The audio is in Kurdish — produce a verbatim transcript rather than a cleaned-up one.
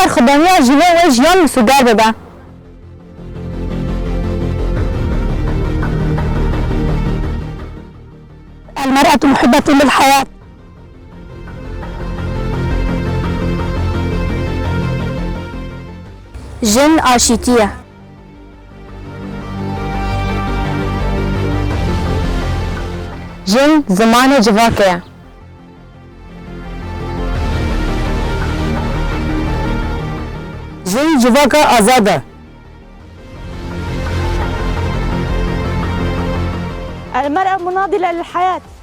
Xwedaniya jina wê jiyan misoger bibe. المرأة محبة للحياة. Jin aşîtî ye. Jin zimanê civakê ye. Jin civaka azad e. المرأة مناضلة للحياة.